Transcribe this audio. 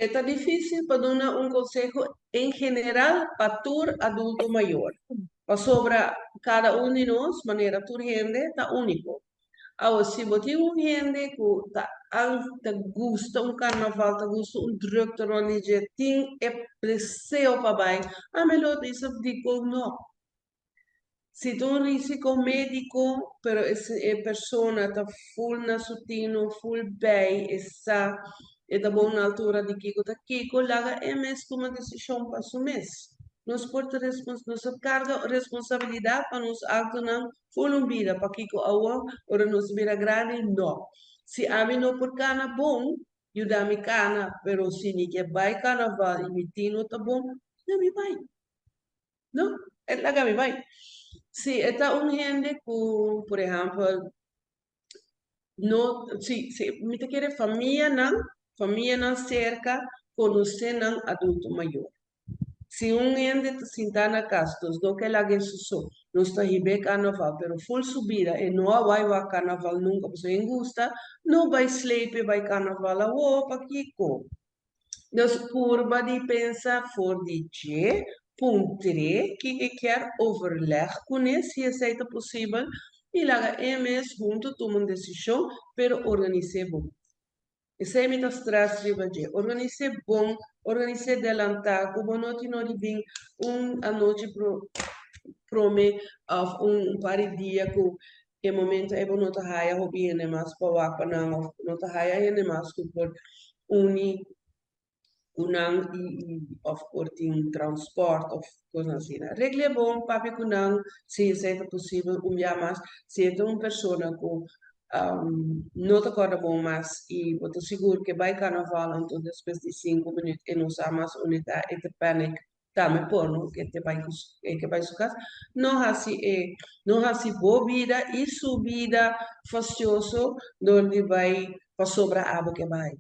E ta difísil pa duna un konseho en general pa tur adulto mayor, pasobra kada un di nos, manera tur hende, ta úniko. Awe, si bo tin un hende ku ta ta gusta un karnaval, ta gusta un drukte rònt di dje, tin e deseo pa bai, ami lo bisa dikon no. Si ta un risiko médiko, pero e persona ta ful na su tino, ful bei, e sa, e ta bon na altura di kiko ta kiko, laga e mes tuma desishon pa su mes. Nos por ta nos ta karga responsabilidat pa nos aktonan ful un bida, pakiko awor ora nos bira grandi? No. Si ami no por kana bon, yuda mi kana, pero si mi ke bai karnaval i mi tino ta bon, yuda mi bai. No, e laga mi bai. Si e ta un hende ku, por ehèmpel, no, si, si, mi ta kere famianan, famianan serka konosé nan adulto mayor. Si un hende ta sintá na kas, nos no ke lag'é su so, nos ta hib'é karnaval, pero ful su bida e no a bai wak karnaval nunka pasobra e gusta, no bai sleip'é bai karnaval awor, pakiko? Nos purba di pensa for di dje, puntr'é kiko e kier, overleg kuné si esei ta posibel i laga e mes huntu tuma un desishon, pero organis'é bon. Esei mi ta strès riba dje, organis'é bon, organis'é delantá ku bo no tin no di bin un anochi promé òf un par di dia ku e momento ei bo no ta haya hopi hende mas pa wak pa nan of no ta haya hende mas ku por uni ku nan i of por tin transport of kosnan asina. Regl'e bon, papia ku nan si esei ta posibel un bia mas. Si e ta un persona ku no ta kòrda bon mas i bo ta sigur ke bai karnaval anto despues di sinku minüt e no sa mas unda e ta, e ta panic Tambe por no ke te bai ku e ke bai su kas no hasi e no hasi bo bida i su bida fastioso dor di bai pasobra abo ke bai.